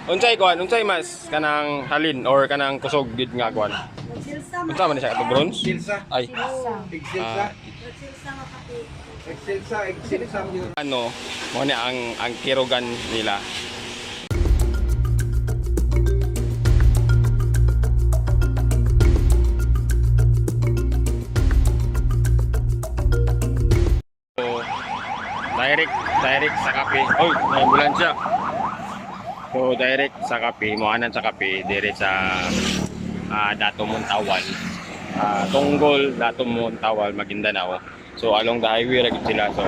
Unsay kuan, unsay mas kanang halin or kanang kusog gid nga kuan? Silsa. Unsa man ni siya, ato bronze? Excelsa. Ay, Excelsa. Ah. Silsa nga kape. Excelsa, Excelsa. Ano, mo ni ang kirugan nila. So, direct direct sa kape. Oy, may ambulansya. So direct sa kape, moanan sa kape dire sa Dato Montawal. Tunggol, Dato Montawal, Maguindanao. So along the highway ra gid sila. So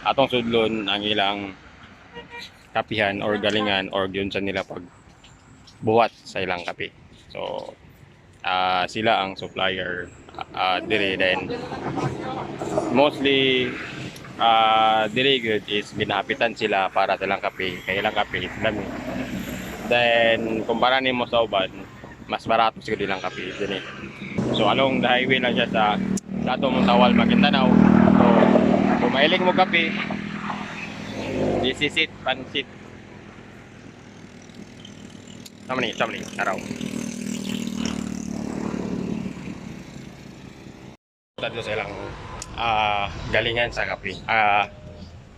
atong sudlon ang ilang kapihan or galingan or yun sa nila pag buhat sa ilang kape. So sila ang supplier dire. Then mostly dire good is ginahapitan sila para sa ilang kape kay ilang kape is lami. Then kumpara nimo sa uban, mas barato siguro ilang kape dinhi. So along the highway lang siya sa Dato Montawal, Maguindanao. So kung mahilig mo kape, this is it, pansit. Tama ni, tama ni, araw. Dito sa ilang galingan sa kape.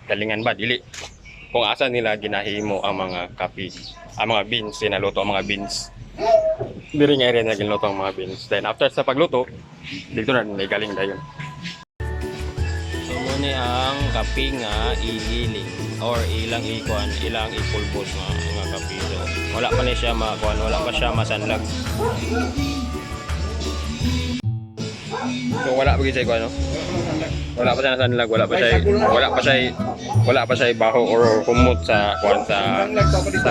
Galingan ba? Dili. Kung asa nila ginahimo ang mga kape, ang mga beans, sinaluto ang mga beans. Diri nga area na ginuto ang mga beans. Then after sa pagluto, dito na nila galing dayon. So mo ni ang kape nga igiling or ilang ikuan, ilang ipulbos nga kape. So wala pa ni siya makuan, wala pa siya masanlag. So wala pa gyud siya kuan, no? Wala pa siya nasanlag, wala pa siya baho or kumot sa kuan sa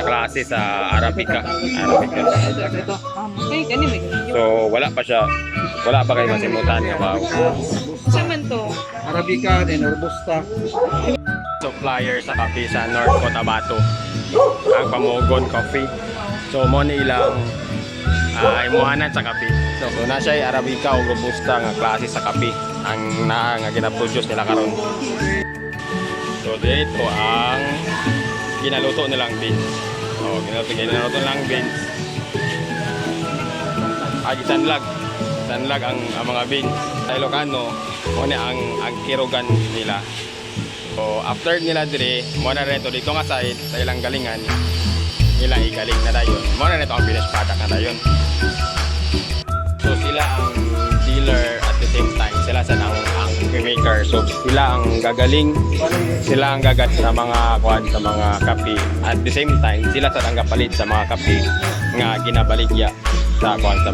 klase sa Arabica. Arabica. Okay, kani may So wala pa siya, wala pa kay masimutan nga baho. Sa man to? Arabica, then Robusta. Supplier sa kape sa North Cotabato, ang Pamogon Coffee. So mo ni ilang imuhanan sa kape. So na siya Arabica o Robusta nga klase sa kape ang naa nga gina-produce nila karon. So dito ang ginaluto nilang beans. Oh, ginaluto nilang beans. Ay, sanlag. Sanlag ang mga beans. Sa Ilocano, mo ni ang kirugan nila. So after nila dire, mo na rin to dito nga side sa ilang galingan nila igaling na dayon. Mo na rin to ang finished product na dayon. So sila ang dealer, at the same time sila sa ang coffee maker. So sila ang gagaling, sila ang gagat sa mga kuan sa mga kape. At the same time sila sa ang gapalit sa mga kape nga ginabaligya sa kuan sa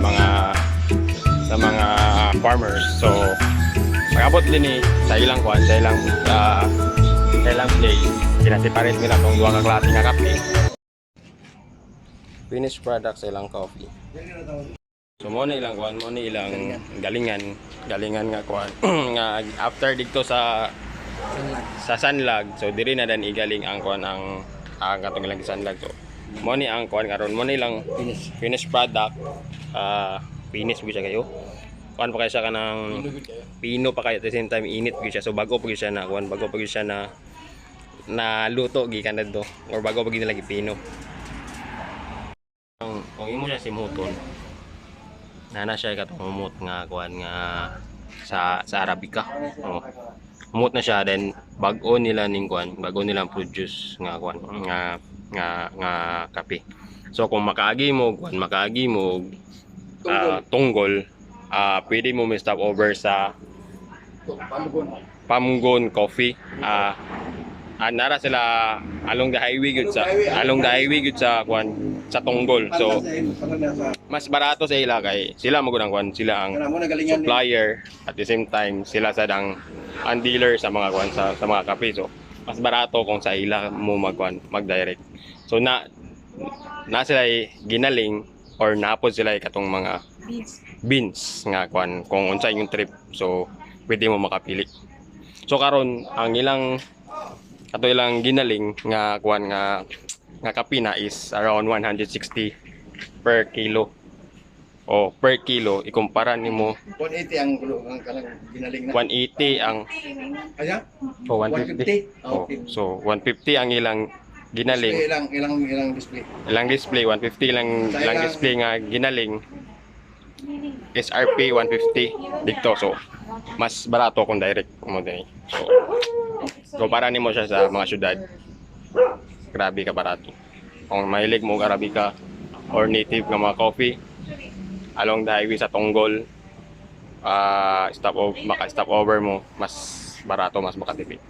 mga farmers. So pag-abot din eh, sa ilang kuan, sa ilang place, gina-separate nila tong duha ka klase nga kape. Finished product sa ilang coffee. So mo na ilang kuan, mo na ilang galingan, galingan nga kuan nga after didto sa sanlag, so diri na dan igaling ang kuan ang katong ilang sanlag. So mo ni ang kuan karon, mo ni ilang Finish. finished product. Finish gyud siya kayo. Kuan pa kayo siya kanang pino pa kayo, at the same time init gyud siya. So bago pa gyud siya na kuan, bago pa gyud siya na na luto gikan didto or bago pa gyud nila gipino. Ang kung imo siya simuton, nana siya katong humot nga kuan nga sa Arabica. Oh. Humot na siya, then bag-o nila ning kuan, bag-o nilang produce nga kuan nga nga nga kape. So kung makaagi mo kuan, makaagi mo tunggol, pwede mo may stop over sa Pamugon. Pamgon Coffee. Nara sila along the highway gud sa along the highway gud sa kuan sa Tunggol. So mas barato sa ila kay sila mo ang kuan, sila ang supplier, at the same time sila sa dang ang dealer sa mga kuan sa mga kape. So mas barato kung sa ila mo magkuan mag-direct. So na na sila ginaling or napod sila katong mga Beans. beans nga kuan kung unsa yung trip, so pwede mo makapili. So karon ang ilang kato ilang ginaling nga kuan nga nga kape na is around 160 per kilo o per kilo ikumpara nimo 180 ang ang kanang ginaling na. 180 ang Aya? oh, 150. 150. Oh, Okay. so 150 ang ilang Ginaling. Display ilang ilang ilang display. Ilang display 150 lang Sa ilang display nga ginaling. SRP 150 dito, so mas barato kung direct mo din. So kumpara nimo siya sa mga syudad. Grabe ka barato. Kung mahilig mo og Arabica or native nga mga coffee along the highway sa Tunggol, ah, stop over, maka stop over mo, mas barato, mas makatipid.